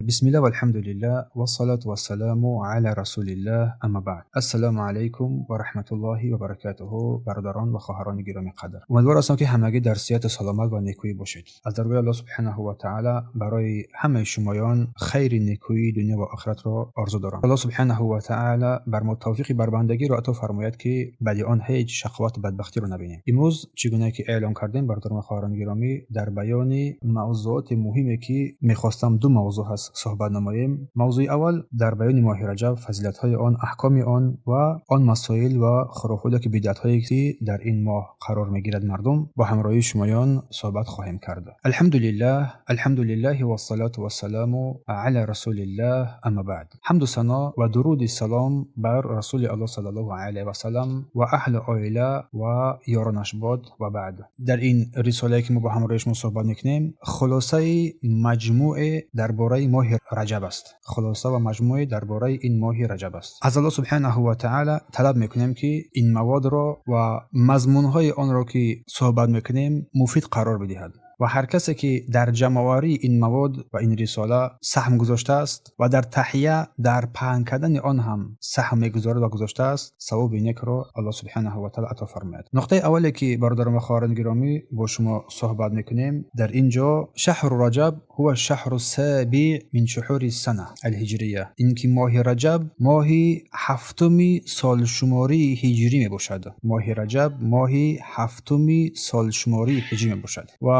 Бисмиллаҳ валҳамдулиллаҳ вассалату вассаламу ала расулиллаҳ, амма баъд. Ассалому алайкум ва раҳматуллоҳи ва баракатуҳу. Бародарон ва хоҳарони гиромӣ қадр, умедвор ҳастам, ки ҳамагӣ дар сиҳату саломат ва некӯӣ бошед. Аз даргоҳи Аллоҳ субҳанаҳу ва таъала барои ҳамаи шумоён хайри некӯии дунё ва охиратро орзу дорам. Аллоҳ субҳанаҳу ва таъала бар мо тавфиқи барбандагиро ато фармояд, ки баъди он ҳеҷ шақовату бадбахтиро набинем. Имрӯз, чӣ гуна ки эълон кардем, бародарон ва хоҳарони гиромӣ, дар баёни мавзӯоти муҳиме, ки мехостам ду мавзӯъ ҳаст, суҳбат намоем. Мавзӯи аввал дар баёни моҳи Раҷаб, фазилатҳои он, аҳкоми он ва он масоил ва хурофот ки бидъатҳое, ки дар ин моҳ қарор мегирад мардум, бо ҳамроҳии шумоён суҳбат хоҳем кард. Алҳамдулиллаҳ, алҳамдулиллаҳи вассалату вассаламу ала расулиллаҳ, амма баъд. Ҳамду сано ва дуруди салом бар Расули Аллоҳ саллаллоҳу алайҳи васаллам ва аҳлу оила ва ёронаш бод. Ва баъд, дар ин рисолае, ки мо бо ҳамроҳии шумо суҳбат мекунем, хулосаи маҷмӯе дар бораи моҳи Раҷаб аст. Хулоса ва маҷмӯе дар бораи ин моҳи Раҷаб аст. Аз Аллоҳ субҳанаҳу ва таъала талаб мекунем, ки ин маводро ва мазмунҳои онро, ки суҳбат мекунем, муфид қарор бидиҳад ва ҳар касе, ки дар ҷамъоварии ин мавод ва ин рисола саҳм гузоштааст ва дар таҳия, дар паҳн кардани он ҳам саҳм мегузорад ва гузоштааст, савоби некро Аллоҳ субҳанаҳу ва таъала ато фармояд. Нуқтаи аввале, ки, бародарон ва хоҳарони гиромӣ, бо шумо суҳбат мекунем дар ин ҷо: шаҳру Раҷаб ҳува шаҳру сабиъ мин шуҳури сана алҳиҷрия. Ин ки моҳи Раҷаб моҳи ҳафтуми солшумории ҳиҷрӣ мебошад. Моҳи Раҷаб моҳи ҳафтуми солшумории ҳиҷрӣ мебошад ва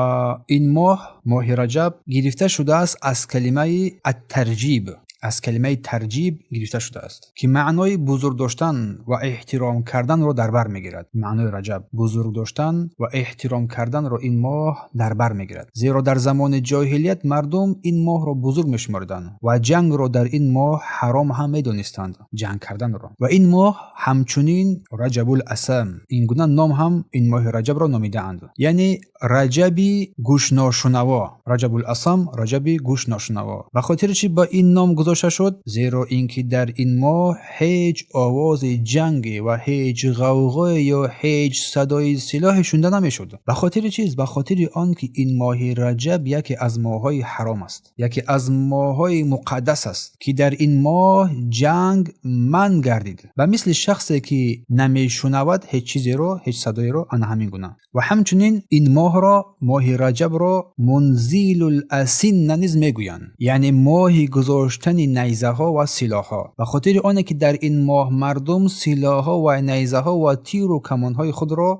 ин моҳ, моҳи Раҷаб, гирифта шудааст аз калимаи аттарҷиб, аз калимаи тарҷиб гирифта шудааст, ки маънои бузург доштан ва эҳтиром карданро дар бар мегирад. Маънои Раҷаб бузург доштан ва эҳтиром карданро ин моҳ дар бар мегирад, зеро дар замони ҷоҳилият мардум ин моҳро бузург мешумориданд ва ҷангро дар ин моҳ ҳаром ҳам медонистанд, ҷанг карданро. Ва ин моҳ ҳамчунин Раҷабул Асам, ин гуна ном ҳам ин моҳи Раҷабро номидаанд, яъне Раҷаби гӯшношунаво. Раҷабул Асам, Раҷаби гӯшношунаво. Ба хотири чӣ ба ин ном гузошта шуд? Зеро ин ки дар ин моҳ ҳеҷ овози ҷанге ва ҳеҷ ғавғое ё ҳеҷ садои силоҳе шунида намешуд. Ба хотири чиз? Ба хотири он ки ин моҳи Раҷаб яке аз моҳҳои ҳаром аст, яке аз моҳҳои муқаддас аст, ки дар ин моҳ ҷанг манъ гардид, ба мисли шахсе, ки намешунавад ҳеҷ чизеро, ҳеҷ садоеро, ана ҳамин гуна. Ва ҳамчунин ин моҳро, моҳи Раҷабро, мунзилул асинна низ мегӯянд, яъне моҳи гузоштани найзаҳо ва силоҳҳо, ба хотири оне ки дар ин моҳ мардум силоҳҳо ва найзаҳо ва тиру камонҳои худро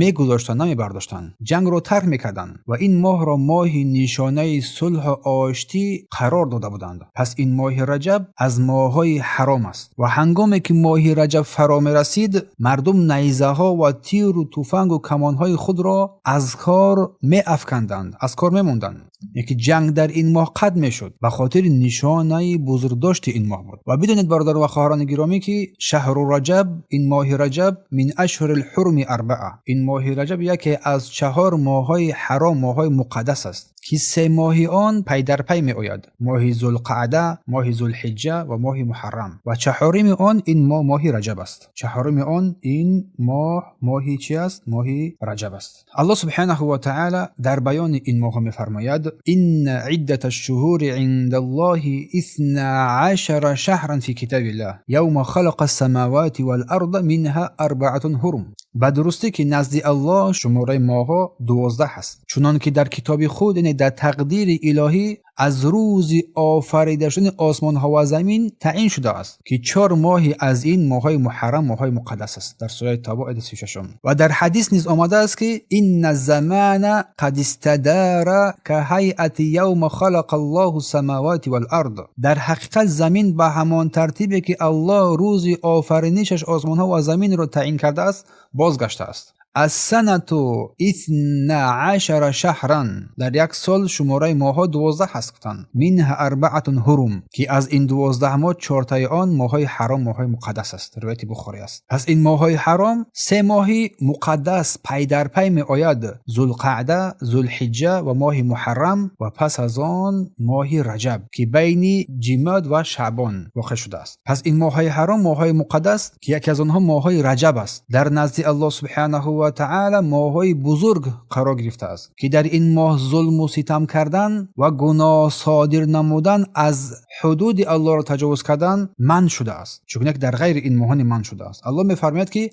мегузоштанд, намебардоштанд, ҷангро тарк мекарданд ва ин моҳро моҳи нишонаи сулҳу оштӣ қарор дода буданд. Пас ин моҳи Раҷаб аз моҳҳои ҳаром аст ва ҳангоме ки моҳи Раҷаб фаро мерасид, мардум найзаҳо ва тиру туфангу камонҳои худро аз кор меафканданд, аз кор мемонданд, яки ҷанг дар ин моҳ қатъ мешуд, ба хотири нишонаи бузургдошти ин моҳ буд. Ва бидонед, бародару ва хоҳарони гиромӣ, ки шаҳру Раҷаб, ин моҳи Раҷаб, мин ашҳури лҳурми арбаа, ин моҳи Раҷаб яке аз чаҳор моҳҳои ҳаром, моҳҳои муқаддас аст, ки се моҳи он пай дар пай меояд: моҳи Зулқаъда, моҳи Зулҳиҷҷа ва моҳи Муҳаррам. Ва чаҳоруми он ин моҳ моҳи Раҷаб аст. Чаҳоруми он ин моҳ моҳи чи аст? Моҳи Раҷаб аст. Аллоҳ субҳанаҳу ва таъала дар баёни ин моҳҳо мефармояд: инна иддата шуҳури инда Аллоҳи исна ашара шаҳран фи китобиллаҳ явма халақа самавати вал арда минҳа арбаатун ҳурум. Ба дурустӣ, ки назди Аллоҳ шумораи моҳҳо 12 ҳаст, чунон ки дар китоби худ, яъне дар тақдири илоҳӣ, аз рӯзи офарида шудани осмонҳо ва замин таъин шудааст, ки чор моҳи аз ин моҳҳои муҳаррам, моҳҳои муқаддас аст. Дар сураи Тавба, ояти 36-ум. Ва дар ҳадис низ омадааст, ки инна замана қад истадара ка ҳайати явма халақа Аллоҳу самавати вал ард. Дар ҳақиқат замин ба ҳамон тартибе, ки Аллоҳ рӯзи офаринишаш осмонҳо ва заминро таъин кардааст, бозгаштааст. Ассанату исна ашара шаҳран, дар як сол шумораи моҳҳо 12 ҳаст, гуфтанд. Минҳа арбаатун ҳурум, ки аз ин 12 моҳ чортаи он моҳҳои ҳаром, моҳҳои муқаддас аст. Ривояти Бухорӣ аст. Пас ин моҳҳои ҳаром, се моҳи муқаддас пай дар пай меояд: Зулқаъда, Зулҳиҷҷа ва моҳи Муҳаррам, ва пас аз он моҳи Раҷаб, ки байни ҷимод ва шаъбон воқеъ шудааст. Пас ин моҳҳои ҳаром, моҳҳои муқаддас, ки яке аз онҳо моҳҳои Раҷаб аст, дар назди Аллоҳ субҳанаҳу ва ва таъала моҳҳои бузург қарор гирифтааст, ки дар ин моҳ зулму ситам кардан ва гуноҳ содир намудан, аз ҳудуди Аллоҳро таҷовуз кардан манъ шудааст. Чунки дар ғайри ин моҳони манъ шудааст. Аллоҳ мефармояд, ки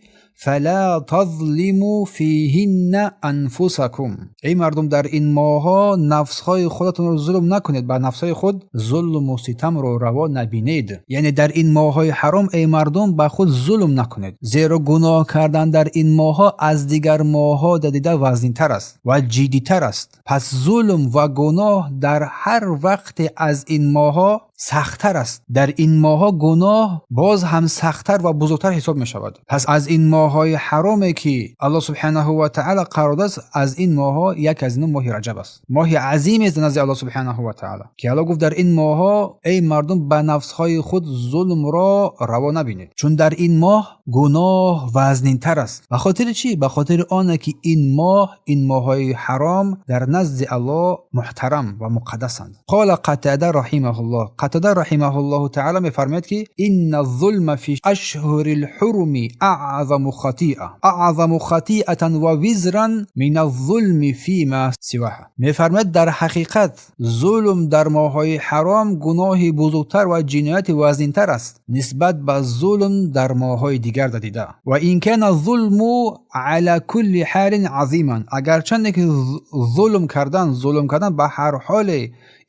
фала тазлиму фиҳинна анфусакум. Эй мардум, дар ин моҳҳо нафсҳои худатонро зулм накунед, ба нафсҳои худ зулму ситамро раво набинед. Яъне дар ин моҳҳои ҳаром, эй мардум, ба худ зулм накунед, зеро гуноҳ кардан дар ин моҳҳо аз дигар моҳҳо дида вазнинтар аст ва ҷиддитар аст. Пас зулм ва гуноҳ дар ҳар вақте аз ин моҳҳо сахттар аст. Дар ин моҳҳо гуноҳ боз ҳам сахттар ва бузургтар ҳисоб мешавад. Пас аз ин моҳҳои ҳароме, ки Аллоҳ субҳанаҳу ва таъала қарор додааст, аз ин моҳҳо як аз инҳо моҳи Раҷаб аст. Моҳи азиме аст назди Аллоҳ субҳанаҳу ва таъала, ки Аллоҳ гуфт: дар ин моҳҳо, эй мардум, ба нафсҳои худ зулмро раво набинед, чун дар ин моҳ гуноҳ вазнинтар аст. Ба хотири чӣ? Ба хотири оне ки ин моҳ, ин моҳҳои ҳаром дар назди Аллоҳ муҳтарам ва муқаддасанд. Қола Қатада раҳимаҳуллоҳ, Қатада раҳимаҳуллоҳу таъала мефармояд, ки инна зулма фи ашҳури лҳуруми аъзаму хатиа, аъзаму хатиатан ва визран мин аззулми фима сиваҳа. Мефармояд, дар ҳақиқат зулм дар моҳҳои ҳаром гуноҳи бузургтар ва ҷинояти вазнинтар аст нисбат ба зулм дар моҳҳои дигар дадида. Ва ин кана зулму ала кулли ҳалин азиман, агарчанде ки зулм кардан ба ҳар ҳоле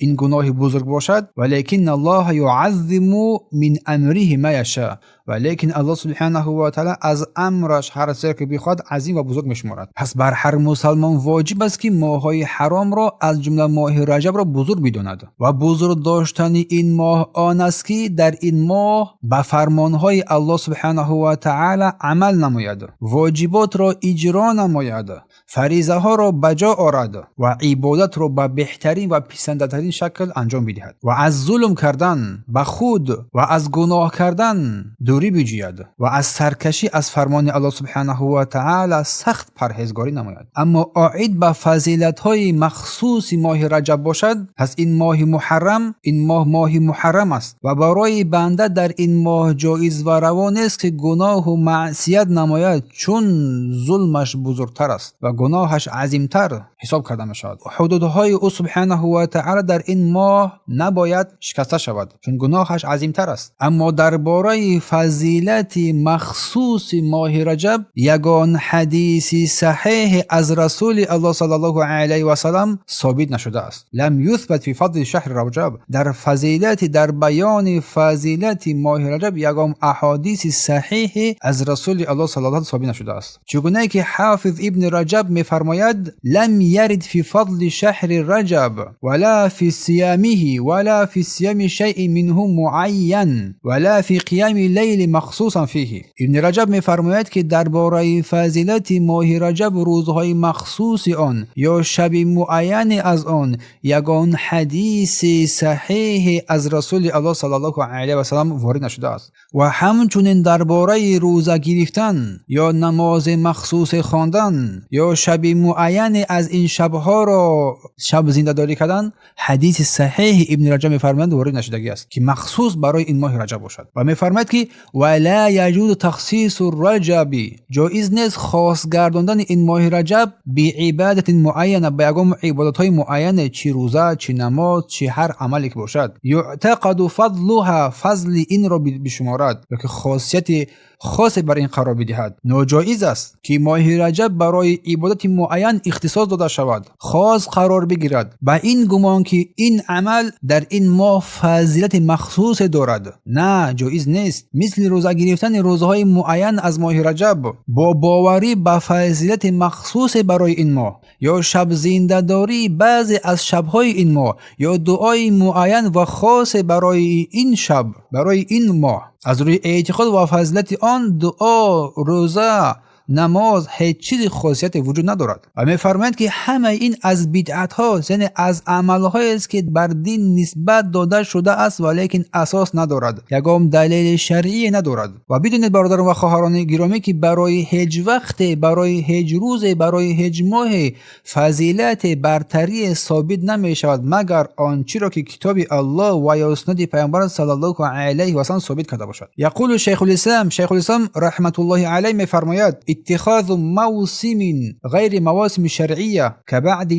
ин гуноҳи бузург бошад, валекин аллоҳа юаззиму мин амриҳи ма яша, валекин Аллоҳ субҳанаҳу ва таъала аз амраш ҳар чизе ки бихоҳад азим ва бузург мешуморад. Пас бар ҳар мусалмон воҷиб аст, ки моҳҳои ҳаромро, аз ҷумла моҳи Раҷабро, бузург бидонад. Ва бузург доштани ин моҳ он аст, ки дар ин моҳ ба фармонҳои Аллоҳ субҳанаҳу ва таъала амал намояд, воҷиботро иҷро намояд, фаризаҳоро ба ҷо орад ва ибодатро ба беҳтарин ва писандатарин шакл анҷом бидиҳад ва аз зулм кардан ба худ ва аз гуноҳ кардан дурӣ биҷӯяд ва аз саркашӣ аз фармони Аллоҳ субҳанаҳу ва таъала сахт парҳезгорӣ намояд. Аммо оид ба фазилатҳои махсуси моҳи Раҷаб бошад, пас ин моҳи муҳаррам, ин моҳ моҳи муҳаррам аст ва барои банда дар ин моҳ ҷоиз ва раво нест, ки гуноҳу маъсият намояд, чун зулмаш бузургтар аст ва гуноҳаш азимтар ҳисоб карда мешавад. Ҳудудҳои ӯ субҳанаҳу ва таъала дар ин моҳ набояд шикаста шавад, чун гуноҳаш азимтар аст. Аммо дар бораи фазилати махсуси моҳи Раҷаб ягон ҳадиси саҳеҳе аз Расули Аллоҳ саллаллоҳу алайҳи васалам собит нашудааст. Лам юthбат фи фадли шаҳри Раҷаб, дар фазилати, дар баёни фазилати моҳи Раҷаб ягон аҳодиси саҳеҳе аз Расули Аллоҳ саллаллоҳу собит нашудааст. Чугунае ки Ҳофиз Ибни Раҷаб мефармояд: лам ярид фи фадли шаҳри Раҷаб вала фи сиямиҳи вала фи сиями шайъин минҳу муайян вала фи қиями лайли махсусан фиҳи. Ибни Раҷаб мефармояд, ки дар бораи фазилати моҳи Раҷаб, рӯзҳои махсуси он ё шаби муайяне аз он ягон ҳадиси саҳеҳе аз Расули Аллоҳ саллаллоҳу алайҳи васалам ворид нашудааст. Ва ҳамчунин дар бораи рӯза гирифтан ё намози махсусе хондан ё шаби муайяне аз ин шабҳоро шаб зиндадорӣ кардан ҳадиси саҳеҳи, Ибни Раҷаб мефармояд, ворид нашудагӣ аст, ки махсус барои ин моҳи Раҷаб бошад. Ва мефармояд, ки вала яҷузу тахсису раҷаби, ҷоиз нест хос гардондани ин моҳи Раҷаб биибадатин муайяна, ба ягон ибодатҳои муайяне, чӣ рӯза, чӣ намоз, чӣ ҳар амале ки бошад, юътақаду фадлуҳа, фазли инро бишуморад ёки хосияти хосе бар ин қарор бидиҳад. Ноҷоиз аст, ки моҳи Раҷаб барои ибодати муайян ихтисос дода шавад, хос қарор бигирад, ба ин гумон, ки ин амал дар ин моҳ фазилати махсусе дорад. На, ҷоиз нест. Мисли рӯза гирифтани рӯзҳои муайян аз моҳи Раҷаб бо боварӣ ба фазилати махсусе барои ин моҳ, ё шабзиндадории баъзе аз шабҳои ин моҳ, ё дуои муайян ва хосе барои ин шаб, барои ин моҳ. Аз рӯи эътиқод ва фазилати он дуо, рӯза, намоз ҳеҷ чизи хосияте вуҷуд надорад. Ва мефармоянд, ки ҳамаи ин аз бидъатҳо, яъне аз амалҳоест, ки бар дин нисбат дода шудааст, валекин асос надорад, ягон далели шаръие надорад. Ва бидонед, бародарон ва хоҳарони гиромӣ, ки барои ҳеҷ вақте, барои ҳеҷ рӯзе, барои ҳеҷ моҳе фазилате, бартарие собит намешавад, магар он чиро ки китоби Аллоҳ ва ё суннати Паёмбар саллаллоҳу алайҳи васалам собит карда бошад. Яқулу шайхулислам, Шайхулислам раҳматуллоҳи алайҳ мефармояд: اتخاذ موسم غير مواسم الشرعية كبعد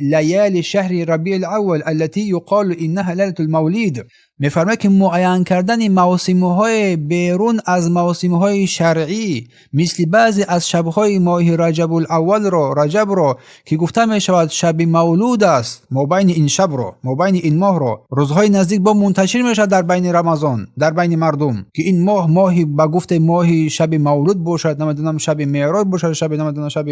ليالي شهر ربيع الأول التي يقال إنها ليلة المولد. می‌فرماید که معین کردن موسم‌های بیرون از موسم‌های شرعی مثل بعضی از شب‌های ماه رجب الاول را، رجب را که گفته می‌شود شب مولود است، مابین این شب را، مابین این ماه را، روزهای نزدیک با منتشر می‌شود در بین رمضان، در بین مردم که این ماه ماهی به گفت ماهی شب مولود باشد، نمی‌دونم شب معراج باشد، شب نمی‌دونم شب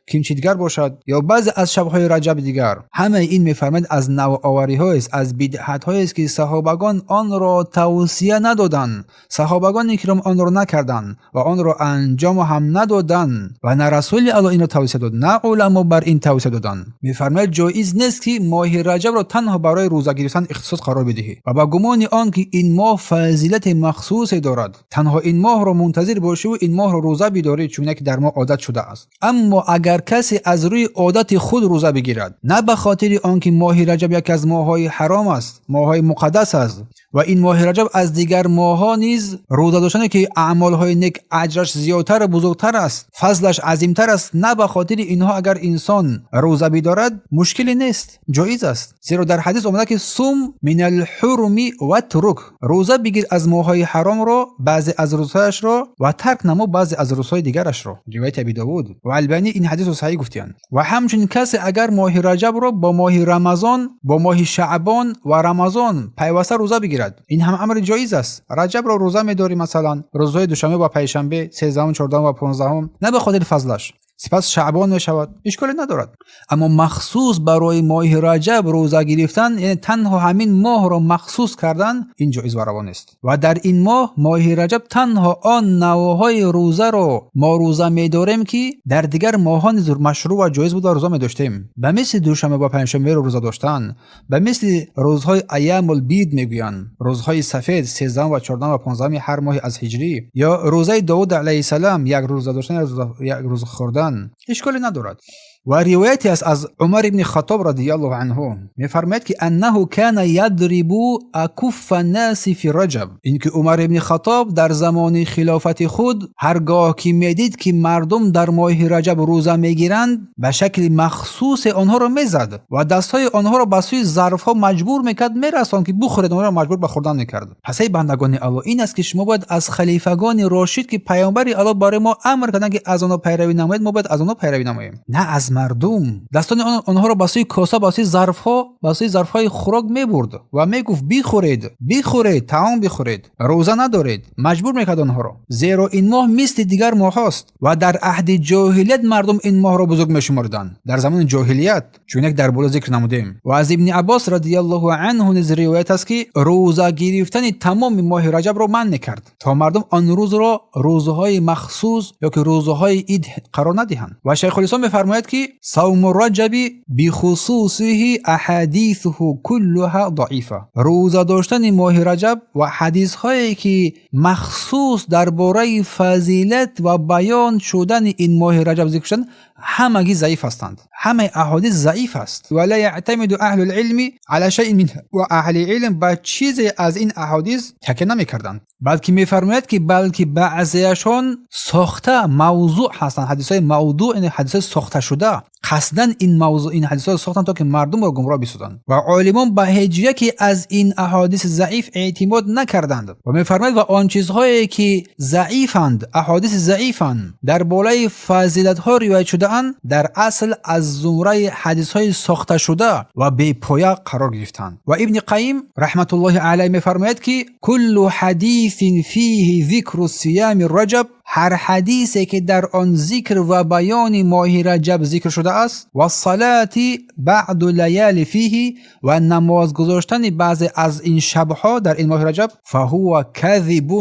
کیمچی دیگر باشد یا بعضی از شب‌های رجب دیگر. همه این می‌فرماید از نوآوری‌های است، از بدعت‌هایی است که صحابگان آن را توصیه ندادند، صحابگان کرام آن را نکردند و آن را انجام هم ندادند و نه رسول الله این را توصیه داد، نه علما بر این توصیه دادند. می‌فرماید جایز نیست که ماه رجب را تنها برای روزه گرفتن اختصاص قرار بدهی و با گمان آن که این ماه فضیلت مخصوصی دارد، تنها این ماه را منتظر باشی و این ماه را روزه بداری، چون که در ما عادت شده است. اما اگر کسی از روی عادت خود روزه بگیرد، نه به خاطر آنکه ماه رجب یکی از ماه‌های حرام است، ماه‌های مقدس است و این ماه رجب از دیگر ماه‌ها نیز روزه داشتن که اعمال‌های نیک اجرش زیادتر و بزرگتر است، فضلش عظیمتر است، نه به خاطر اینها اگر انسان روزه بدارد مشکلی نیست، جایز است. زیرا در حدیث آمده که صم من الحرم و ترک، روزه بگیر از ماه‌های حرام را، بعضی از روزهایش را، و ترک نما بعضی از روزهای دیگرش را. روایت ابی داود و البانی این حدیث را صحیح گفتند. و همچنین کسی اگر ماه رجب را با ماه رمضان، با ماه شعبان و رمضان پیوسته روزه بگیرد، این هم امر جایز است. رجب را روزه می‌داری مثلا روزهای دوشنبه و پنجشنبه، 13، 14 و 15، نه به خاطر فضلش، سپس شعبان میشود، اشکالی ندارد. اما مخصوص برای ماه رجب روزه گرفتن، یعنی تنها همین ماه را مخصوص کردن، این جایز و روا نیست. و در این ماه، ماه رجب، تنها آن نوعهای روزه را ما روزه می‌داریم که در دیگر ماه‌ها نیز مشروع و جایز بود و روزه می‌داشتیم. به مثل دوشنبه و پنجشنبه رو روزه داشتن، به مثل روزهای ایام البید میگویند، روزهای سفید 13 و 14 و 15 هر ماه از هجری، یا روزه داود علیه السلام، یک روزه داشتن، یک روز خوردن، اشکالی ندارد. و روایتی است از عمر ابن خطاب رضی الله عنه، می‌فرماید که انه کان یضرب اکف الناس فی رجب، اینکه عمر ابن خطاب در زمان خلافت خود هرگاه که میدید که مردم در ماه رجب روزه میگیرند، به شکل مخصوص آنها را میزد و دستهای آنها را به سوی ظرفها مجبور میکرد، میرساند که بخورید، آنها را مجبور به خوردن میکرد. پس ای بندگان الله، این است که شما باید از خلیفگان راشد که پیامبر الله برای ما امر کردند که از آنها پیروی نمایید، ما باید از آنها پیروی نماییم، نه از مردم. دستان آنها را به سوی کاسه، به سوی ظرفها، به سوی ظرفهای خوراک میبرد و میگفت بخورید، بخورید، طعام بخورید، روزه ندارید. مجبور میکرد آنها را، زیرا این ماه مثل دیگر ماه هاست و در عهد جاهلیت مردم این ماه را بزرگ میشمردند، در زمان جاهلیت، چون یک در بالا ذکر نمودیم. و از ابن عباس رضی الله عنه نیز روایت است که روزه گرفتن تمام ماه رجب را منع کرد تا مردم آن روز را روزهای مخصوص یا که روزهای عید قرار ندهند. و شیخ الاسلام میفرماید که صوم الرجب بخصوصه احادیثه كلها ضعیفه، روزه داشتن ماه رجب و حدیث هایی که مخصوص درباره فضیلت و بیان شدن این ماه رجب ذکر شدن همگی ضعیف هستند، همه احادیث ضعیف است. ولا یعتمد اهل العلم على شیء منها، و اهل علم با چیزی از این احادیث تکیه نمی‌کردند، بلکه می‌فرماید که بلکه بعضیشان ساخته موضوع هستند، حدیث‌های موضوع، یعنی حدیث‌های ساخته شده، قصداً این موضوع، این حدیث‌ها ساختن تا که مردم را گمراه بسازند. و عالمان به هیچ یکی از این احادیث ضعیف اعتماد نکردند. و می‌فرماید و آن چیزهایی که ضعیفند، احادیث ضعیفند، در بالای فضیلت‌ها روایت شده‌اند، در اصل از زمره حدیث‌های ساخته شده و بی پایه قرار گرفتند. و ابن قیم رحمت الله علیه می‌فرماید که کل حدیث فیه ذکر صیام الرجب، هر حدیثی که در آن ذکر و بیان ماه رجب ذکر شده است، و صلات بعد لیال فیه، و نماز گذاشتن بعضی از این شبها در این ماه رجب، فهو کذب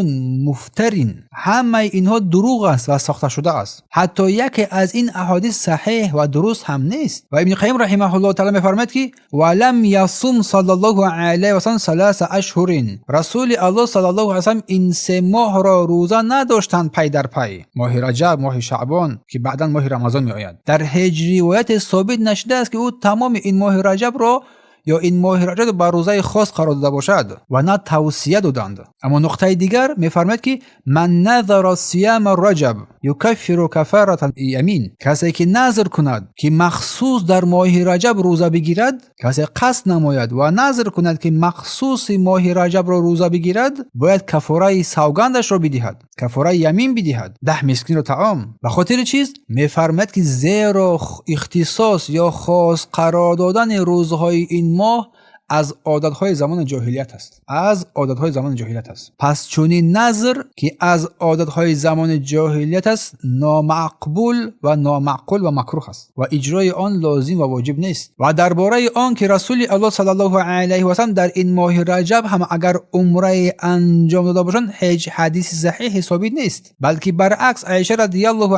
مفترین، همه اینها دروغ است و ساخته شده است، حتی یکی از این احادیث صحیح و درست هم نیست. و ابن قیم رحمه الله تعالی می‌فرماید که ولم یصم صلی الله علیه و سلم ثلاث اشهر، رسول الله صلی الله علیه و سلم این سه ماه را روزه نداشتند پی در پی، ماه رجب، ماه شعبان که بعدا ماه رمضان می آید. در هیچ روایت ثابت نشده است که او تمام این ماه رجب را ё ин моҳи Раҷаб ба рӯзаи хос қарор дода бошад ва на тавсия доданд. Аммо нуқтаи дигар мефармояд, ки ман назара сияма раҷаб юкаффиру кафарата ямин. Касе ки назр кунад, ки махсус дар моҳи Раҷаб рӯза бигирад, касе қасд намояд ва назр кунад, ки махсуси моҳи Раҷабро рӯза бигирад, бояд кафораи савгандашро бидиҳад, кафораи ямин бидиҳад, 10 мискинро таом. Ба хотири чиз мефармояд, ки зеро ихтисос ё хос қарор додани рӯзҳои ин моҳ аз одатҳои замони ҷоҳилият аст, аз одатҳои замони ҷоҳилият аст. Пас чунин назр, ки аз одатҳои замони ҷоҳилият аст, номақбул ва номаъқул ва макруҳ аст ва иҷрои он лозим ва воҷиб нест. Ва дар бораи он ки Расули Аллоҳ саллаллоҳу алайҳи васаллам дар ин моҳи Раҷаб ҳам агар умрае анҷом дода бошанд, ҳеҷ ҳадиси саҳиҳе собит нест, балки баръакс Аиша радиаллоҳу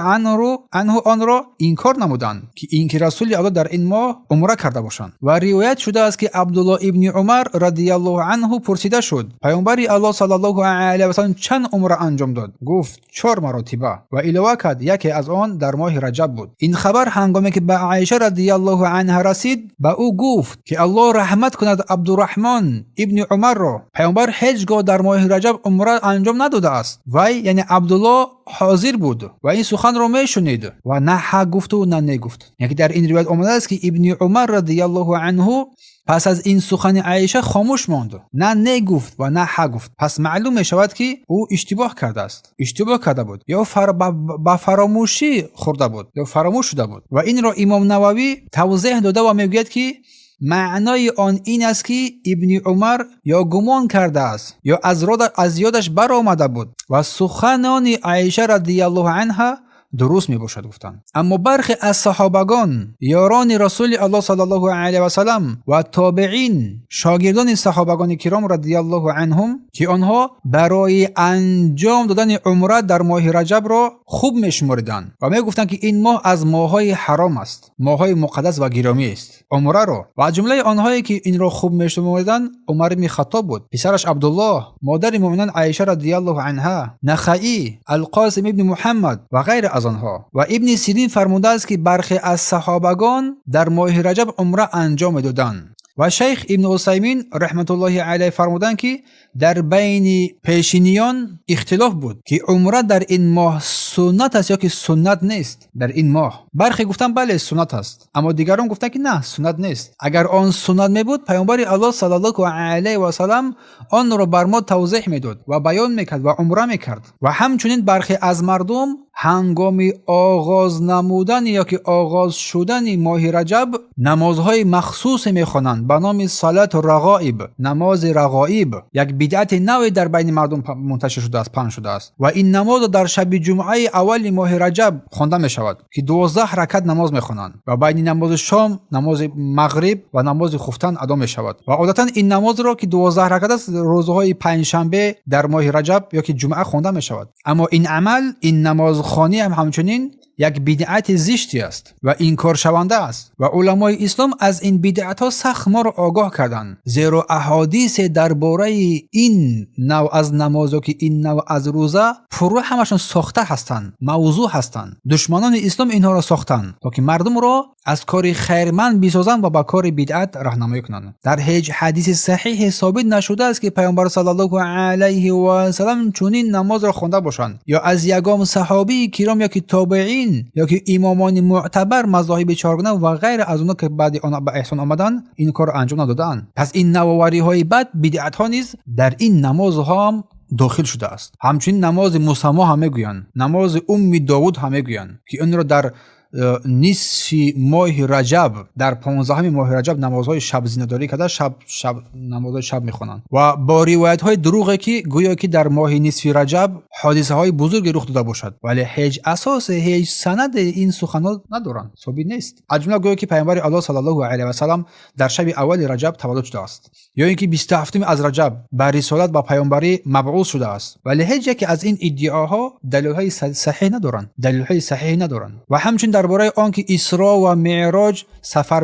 анҳу онро инкор намуданд, ки ин ки Расули Аллоҳ дар ин моҳ умра карда бошанд. Ва ривоят шудааст, ки Абдуллоҳ ибни Умар радиаллоҳу анҳу пурсида шуд: Паёмбари Аллоҳ саллаллоҳу алайҳи васаллам чанд умра анҷом дод? Гуфт: 4 маротиба. Ва илова кард: яке аз он дар моҳи Раҷаб буд. Ин хабар ҳангоме ки ба Аиша радиаллоҳу анҳа расид, ба ӯ гуфт, ки Аллоҳ раҳмат кунад Абдурраҳмон ибни Умарро, паёмбар ҳеҷ гоҳ дар моҳи Раҷаб умра анҷом надодааст. Вай, яъне Абдуллоҳ, ҳозир буд ва ин суханро мешунид ва на ҳа гуфту на не гуфт. Яке дар ин ривоят омадааст, ки Ибни Умар радиаллоҳу анҳу пас аз ин сухани Аиша хомӯш монд, на не гуфт ва на ҳа гуфт. Пас маълум мешавад, ки ӯ иштибоҳ кардааст, иштибоҳ карда буд ё ба фаромӯшӣ хӯрда буд ё фаромӯш шуда буд. Ва инро Имом Нававӣ тавзеҳ дода ва мегӯяд, ки маънои он ин аст, ки Ибни Умар ё гумон кардааст, ё аз ёдаш баромада буд ва суханони Аиша радиаллоҳу анҳа дуруст мебошад, гуфтанд. Аммо бархе аз саҳобагон, ёрони Расули Аллоҳ саллаллоҳу алайҳи васаллам ва тобеин, шогирдони саҳобагони киром радиаллоҳу анҳум, ки онҳо барои анҷом додани умра дар моҳи Раҷабро хуб мешумориданд ва мегуфтанд, ки ин моҳ аз моҳҳои ҳаром аст, моҳҳои муқаддас ва гиромӣ аст умраро. Ва аз ҷумлаи онҳое ки инро хуб мешумориданд, Умар ибни Хаттоб буд, писараш Абдуллоҳ, модари муъминон Аиша радиаллоҳу анҳа, Нахаӣ, Алқосим ибни Муҳаммад ва ғайра аз онҳо. Ва Ибни Сирин фармудааст, ки бархе аз саҳобагон дар моҳи Раҷаб умра анҷом медоданд. Ва шайх Ибни Усаймин раҳматуллоҳи алайҳ фармуданд, ки дар байни пешиниён ихтилоф буд, ки умра дар ин моҳ суннат аст ё ки суннат нест дар ин моҳ. Бархе гуфтанд: бале, суннат аст. Аммо дигарон гуфтанд, ки на, суннат нест. Агар он суннат мебуд, паёмбари Аллоҳ саллаллоҳу алайҳи васаллам онро бар мо тавзеҳ медод ва баён мекард ва умра мекард. Ва ҳамчунин бархе аз мардум ҳангоми оғоз намудани ё ки оғоз шудани моҳи Раҷаб намозҳои махсусе мехонанд ба номи салату рағоиб, намози рағоиб. Як бидъати наве дар байни мардум мунташир шудааст, паҳн шудааст. Ва ин намозро дар шаби ҷумъаи аввали моҳи Раҷаб хонда мешавад, ки 12 ракат намоз мехонанд ва байни намози шом, намози мағриб ва намози хуфтан адо мешавад. Ва одатан ин намозро, ки 12 ракат аст, рӯзҳои панҷшанбе дар моҳи Раҷаб ё ки ҷумъа хонда мешавад. Аммо ин амал, ин намозхонӣ ҳам ҳамчунин як бидъати зишти аст ва инкоршаванда аст. Ва уламои ислом аз ин бидъатҳо сахт моро огоҳ карданд, зеро аҳодисе дар бораи ин нав аз намоз ё ки ин нав аз рӯза пурра ҳамашон сохта ҳастанд, мавзӯъ ҳастанд. Душманони ислом инҳоро сохтанд, то ки мардумро аз кори хайрманд бисозанд ва ба кори бидъат роҳнамоӣ кунанд. Дар ҳеҷ ҳадиси саҳиҳе собит нашудааст, ки паёмбар саллаллоҳу алайҳи васаллам чунин намозро хонда бошанд ё аз ягон саҳобии киром ё ки тобеин ё ки имомони мӯътабар мазоҳиби чоргуна ва ғайра аз онҳо, ки баъди он ба эҳсон омаданд, ин корро анҷом надодаанд. Пас ин навовариҳои бад, бидъатҳо низ дар ин намозҳоам дохил шудааст. Ҳамчунин намози мусаммо ҳам мегӯянд, намози Умми Довуд ҳам мегӯянд, ки инро дар нисфи моҳи Раҷаб, дар 15-уми моҳи Раҷаб намозҳои шабзинадорӣ карда, шаб шаб намозҳои шаб мехонанд ва бо ривоятҳои дурӯғе, ки гӯё ки дар моҳи нисфи Раҷаб ҳодисаҳои бузурге рух дода бошад, вале ҳеҷ асосе, ҳеҷ санаде ин суханҳо надоранд, собит нест. Аз ҷумла гӯё ки паёмбари Аллоҳ саллаллоҳу алайҳи васаллам дар шаби аввали Раҷаб таваллуд шудааст ё ин ки 27-уми аз Раҷаб ба рисолат, ба паёмбарӣ мабъус шудааст. Вале ҳеҷ яке аз ин иддиоҳо далелҳои саҳиҳ надоранд, далелҳои саҳиҳ надоранд. Ва ҳамчунин дар бораи он ки Исро ва Меъроҷ, сафар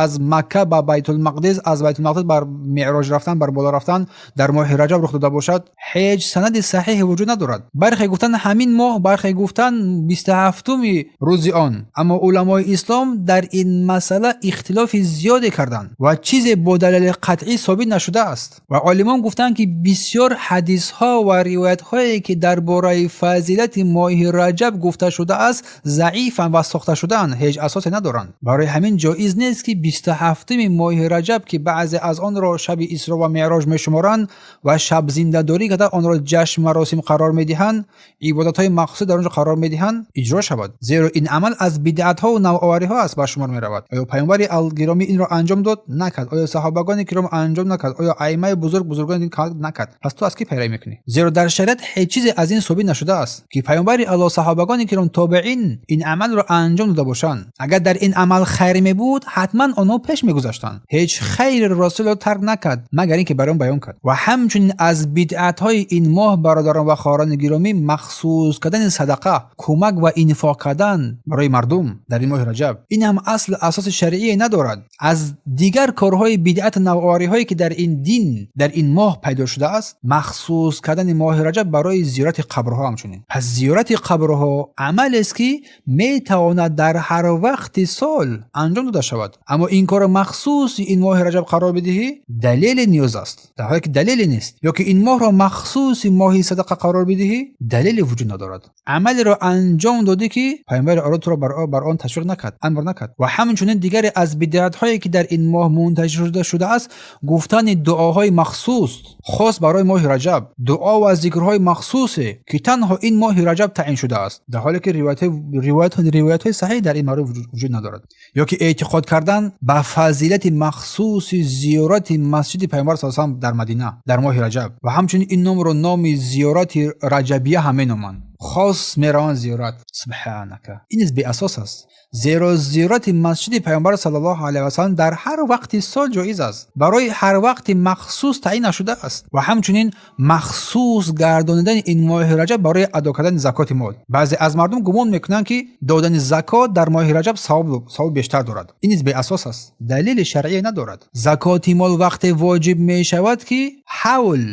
аз Макка ба Байтулмақдис, аз Байтулмақдис бар Меъроҷ рафтан, бар боло рафтан дар моҳи Раҷаб рух дода бошад, ҳеҷ санади саҳиҳе вуҷуд надорад. Бархе гуфтанд ҳамин моҳ, бархе гуфтанд 27-уми рӯзи он. Аммо уламои ислом дар ин масъала ихтилофи зиёде карданд ва чизе бо далели қатъӣ собит нашудааст. Ва олимон гуфтанд, ки бисёр ҳадисҳо ва ривоятҳое, ки дар бораи фазилати моҳи Раҷаб гуфта шудааст, заифанд ва сохта шудаанд, ҳеҷ асосе надоранд. Барои ҳамин ҷоиз нест, ки 27-уми моҳи Раҷаб, ки баъзе аз онро шаби Исро ва Меъроҷ мешуморанд ва шабзиндадорӣ карда онро ҷашн маросим қарор медиҳанд, ибодатҳои махсус дар он ҷо қарор медиҳанд, иҷро шавад. Зеро ин амал аз бидъатҳову навовариҳо аст ба шумор меравад. Оё паёмбари гиромӣ инро анҷом дод? Накард. Оё саҳобагони киром анҷом накард? Оё аимаи бузург, бузургони дин накард? Пас ту аз кӣ пайравӣ мекунӣ? Зеро дар шариат ҳеҷ чизе аз ин собит нашудааст, ки паёмбари Аллоҳ, саҳобагони киром, тобеин ин амалро анҷом дода бошанд. Агар дар ин амал хайр мебуд, ҳатман онҳо пеш мегузаштанд. Ҳеҷ хайреро Расулро тарк накард, магар ин ки бар он баён кард. Ва ҳамчунин аз бидъатҳои ин моҳ, бародарон ва хоҳарони гиромӣ, махсус кардани садақа, кӯмак ва инфоқ кардан барои мардум дар ин моҳи Раҷаб. Ин ҳам асл асоси шаръие надорад. Аз дигар корҳои бидъату навовариҳое, ки дар ин дин, дар ин моҳ пайдо шудааст, махсус кардани моҳи Раҷаб барои зиёрати қабрҳо. Ҳамчунин пас зиёрати қабрҳо амалест, ки метавонад дар ҳар вақти сол анҷом дода шавад. Аммо ин корро махсуси ин моҳи Раҷаб қарор бидиҳӣ, далеле ниёз аст, дар ҳоле ки далеле нест. Ё ки ин моҳро махсуси моҳи садақа қарор бидиҳӣ, далеле вуҷуд надорад. Амалеро анҷом додӣ, ки паёмбари Аллоҳ туро бар он ташвиқ накард, амр накард. Ва ҳамчунин дигаре аз бидъатҳое, ки дар ин моҳ мунташир шудааст, гуфтани дуоҳои махсус, хос барои моҳи Раҷаб, дуо ва зикрҳои махсусе, ки танҳо ин моҳи Раҷаб таъин шудааст, дар ҳоле ки ривоятҳои саҳеҳ дар ин маврид вуҷуд надорад. Ё ки эътиқод кардан ба фазилати махсуси зиёрати масҷиди паёмбар с дар Мадина дар моҳи Раҷаб. Ва ҳамчунин ин номро номи зиёрати раҷабия ҳам меноманд, хос мераванд зиёрат. Субҳанака, ин низ беасос аст, зеро зиёрати масҷиди паёмбар саллаллоҳу алайҳи васаллам дар ҳар вақти сол ҷоиз аст, барои ҳар вақти махсус таъин нашудааст. Ва ҳамчунин махсус гардонидани ин моҳи Раҷаб барои адо кардани закоти мол. Баъзе аз мардум гумон мекунанд, ки додани закот дар моҳи Раҷаб савоб бештар дорад. Ин низ беасос аст, далели шаръие надорад. Закоти мол вақте воҷиб мешавад, ки ҳавл,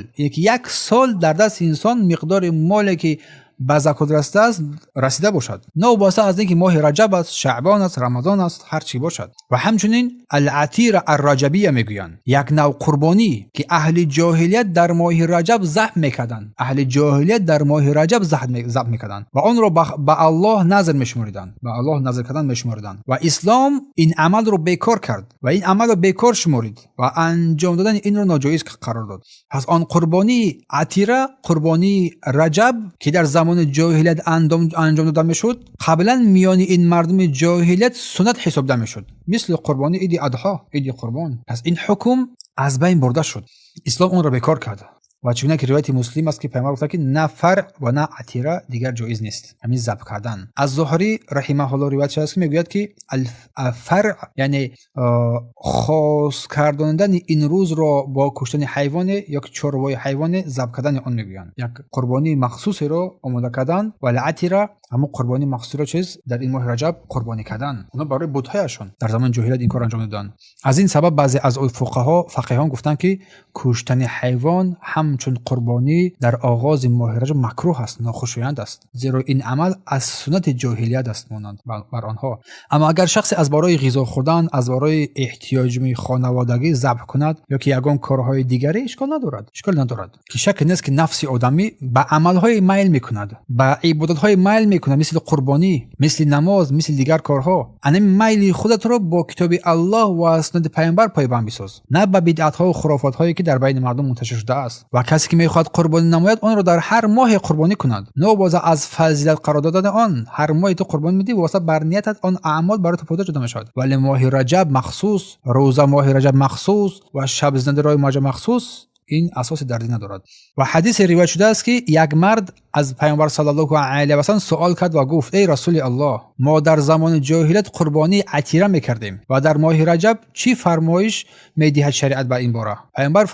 як сол дар дасти инсон миқдори моле, ки ба закот расидааст, расида бошад, новобаста аз ин ки моҳи Раҷаб аст, Шаъбон аст, Рамазон аст, ҳар чӣ бошад. Ва ҳамчунин Алатира Арраҷабия мегӯянд, як нав қурбонӣ, ки аҳли ҷоҳилият дар моҳи Раҷаб забҳ мекарданд. Аҳли ҷоҳилият дар моҳи Раҷаб забҳ мекарданд ва онро ба Аллоҳ назр мешумориданд, ба Аллоҳ назр кардан мешумориданд. Ва ислом ин амалро бекор кард ва ин амалро бекор шуморид ва анҷом додани инро ноҷоиз қарор дод. Пас он қурбонии атира, қурбонии Раҷаб, ки дар замони ҷоҳилият анҷом дода мешуд, қаблан миёни ин мардуми ҷоҳилият суннат ҳисобда мешуд, мисли қурбони иди Адҳо, иди Қурбон. Пас ин ҳукм аз байн бурда шуд, ислом онро бекор кард. Ва чунон ки ривояти Муслим аст, ки пайғамбар гуфта, ки на фаръ ва на атира дигар ҷоиз нест, ҳамин забҳ кардан. Аз Зуҳрӣ раҳимаҳулло ривоят шудааст, ки мегӯяд, ки фаръ, яъне хос гардонидани ин рӯзро бо куштани ҳайвоне ё ки чорвои ҳайвоне, забҳ кардани он мегӯянд, як қурбонии махсусеро омода кардан. Ва атира, ҳамон қурбонии махсусеро чиз дар ин моҳи Раҷаб қурбонӣ кардан. Онҳо барои бутҳояшон дар замони ҷоҳилият ин кор анҷом доданд. Аз ин сабаб баъзе аз фуқаҳо, фақиҳон гуфтанд, ки куштани ҳайвон ҳамчун қурбонӣ дар оғози моҳи Раҷаб макрӯҳ аст, нохушоянд аст, зеро ин амал аз суннати ҷоҳилият аст, монанд бар онҳо. Аммо агар шахсе аз барои ғизо хӯрдан, аз барои эҳтиёҷи хонаводагӣ забҳ кунад ё ки ягон корҳои дигаре, ишкол надорад, ишкол надорад, ки шакке нест, ки нафси одамӣ ба амалҳое майл мекунад, ба ибодатҳое майл мекунад, мисли қурбонӣ, мисли намоз, мисли дигар корҳо. Анами майли худатро бо китоби Аллоҳ ва суннати паёмбар пойбанд бисоз, на ба бидъатҳову хурофотҳое, ки дар байни мардум мунташир шудааст. Ва касе ки мехоҳад қурбонӣ намояд, онро дар ҳар моҳе қурбонӣ кунад, новобаста аз фазилат қарор додани он. Ҳар моҳе ту қурбонӣ медиҳӣ, вобаста бар ниятат он аъмол барои ту подош дода мешавад. Вале моҳи Раҷаб махсус, рӯза моҳи Раҷаб махсус ва шабзиндадориҳои моҳи Раҷаб махсус, ин асоси дар дин надорад. Ва ҳадисе ривоят шудааст, ки як мард аз паёмбар саллаллоҳу алайҳи васаллам суол кард ва гуфт: «Эй Расули Аллоҳ, мо дар замони ҷоҳилият қурбонии атира мекардем ва дар моҳи Раҷаб, чӣ фармоиш медиҳад шариат ба ин бора?» Паёмбар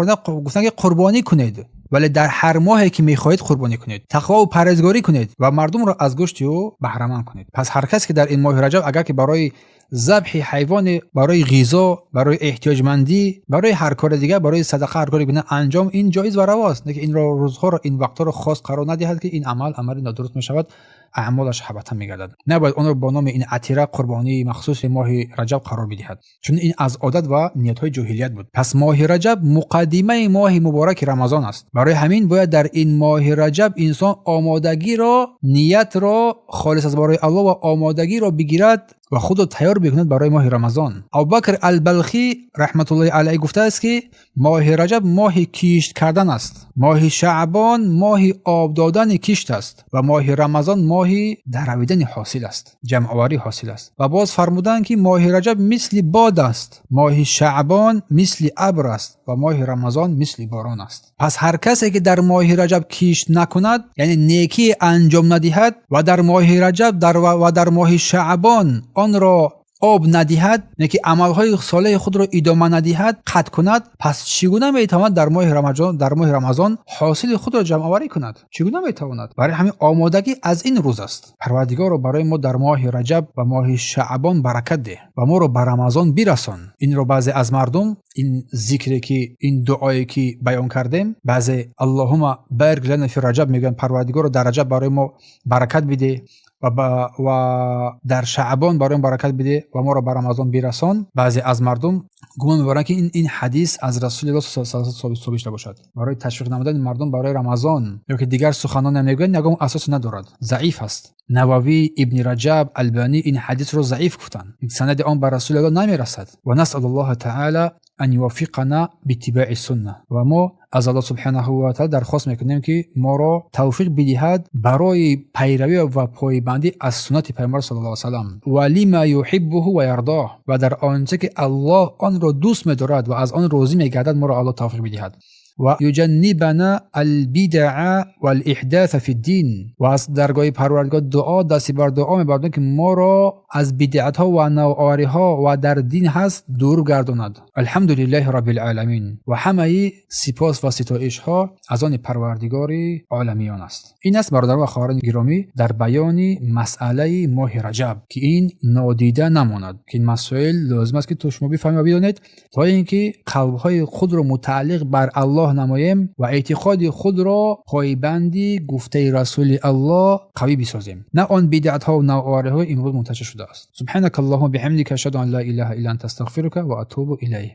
гуфтанд, ки қурбонӣ кунед, вале дар ҳар моҳе ки мехоҳед қурбонӣ кунед, тақвову парҳезгорӣ кунед ва мардумро аз гӯшти ӯ баҳраманд кунед. Пас ҳар касе ки дар ин моҳи Раҷаб агар ки барои Забҳи ҳайвоне барои ғизо, барои эҳтиёҷмандӣ, барои ҳар кори дигар, барои садақа, ҳар кори гуна анҷом, ин ҷоиз ва раво аст. Лекин инро рӯзҳоро, ин вақтҳоро хос қарор надиҳад, ки ин амал амали нодуруст мешавад, аъмолаш ҳабата мегардад. Набояд онро бо номи ин атира, қурбонии махсуси моҳи Раҷаб қарор бидиҳад, чун ин аз одат ва ниятҳои ҷоҳилият буд. Пас моҳи Раҷаб муқаддимаи моҳи мубораки Рамазон аст. Барои ҳамин бояд дар ин моҳи Раҷаб инсон омодагиро, ниятро холис аз барои Аллоҳ ва омодагиро бигирад ва худро тайёр бикунад барои моҳи Рамазон. Абубакр Албалхӣ раҳматуллоҳи алайҳ гуфтааст, ки моҳи Раҷаб моҳи кишт кардан аст, моҳи Шаъбон моҳи об додани кишт аст ва моҳи Рамазон моҳи даравидани ҳосил аст, ҷамъоварии ҳосил аст. Ва боз фармуданд, ки моҳи Раҷаб мисли бод аст, моҳи Шаъбон мисли абр аст ва моҳи Рамазон мисли борон аст. Пас ҳар касе ки дар моҳи Раҷаб кишт накунад, яъне некӣ анҷом надиҳад ва дар моҳи Раҷаб ва дар моҳи Шаъбон онро об надиҳад, яъне ки амалҳои солеҳи худро идома надиҳад, қатъ кунад, пас чӣ гуна метавонад дар моҳи Рамазон ҳосили худро ҷамъоварӣ кунад? Чӣ гуна метавонад? Барои ҳамин омодагӣ аз ин рӯз аст. Парвардигоро, барои мо дар моҳи Раҷаб ва моҳи Шаъбон баракат деҳ ва моро ба Рамазон бирасон. Инро баъзе аз мардум, ин зикре ки, ин дуое ки баён кардем, баъзе "Аллоҳума барик лана фи Раҷаб" мегӯянд, Парвардигоро, дар Раҷаб барои мо баракат бидеҳ ва дар Шаъбон барои мо баракат бидеҳ ва моро ба Рамазон бирасон. Баъзе аз мардум гумон мебаранд, ки ин ҳадис аз Расулиллоҳ собит шуда бошад барои ташвиқ намудани мардум барои Рамазон ё ки дигар суханоне мегӯянд, ягон асосе надорад, заиф аст. Нававӣ, Ибни Раҷаб, Албанӣ ин ҳадисро заиф гуфтанд, санади он ба Расулиллоҳ намерасад. Ва насалу Аллоҳа таала ан юваффиқана биттибаи сунна. Ва мо аз Аллоҳ субҳанаҳу ва таала дархост мекунем, ки моро тавфиқ бидиҳад барои пайравӣ ва пойбандӣ аз суннати Пайғамбар саллаллоҳу алайҳи васаллам ва лима юҳиббуҳу ва ярдоҳ, ва дар он чизе ки Аллоҳ онро дӯст медорад ва аз он розӣ мегардад, моро Аллоҳ тавфиқ бидиҳад. Ва юҷаннибана албидаъа валиҳдаса фи ддин. Ва аз даргоҳи Парвардигор дуо, дасти бар дуо мебардем, ки моро аз бидъатҳо ва навовариҳо ва дар дин ҳаст дур гардонад. Алҳамду лиллаҳи раббил оламин. Ва ҳамаи сипос ва ситоишҳо аз они Парвардигори оламиён аст. Ин аст, бародарон ва хоҳарони гиромӣ, дар баёни масъалаи моҳи Раҷаб, ки ин нодида намонад, ки ин масоил лозим аст, ки то шумо бифаҳмед ва бидонед, то ин ки қалбҳои худро мутааллиқ бар Аллоҳ намоем ва эътиқоди худро пойбанди гуфтаи Расули Аллоҳ қавӣ бисозем, на он бидъатҳо ва навовариҳои имрӯз мунташир шудааст. Субҳанака Аллоҳума биҳамдика, ашҳаду ан ла илаҳа илла анта, астағфирука ва атубу илайк.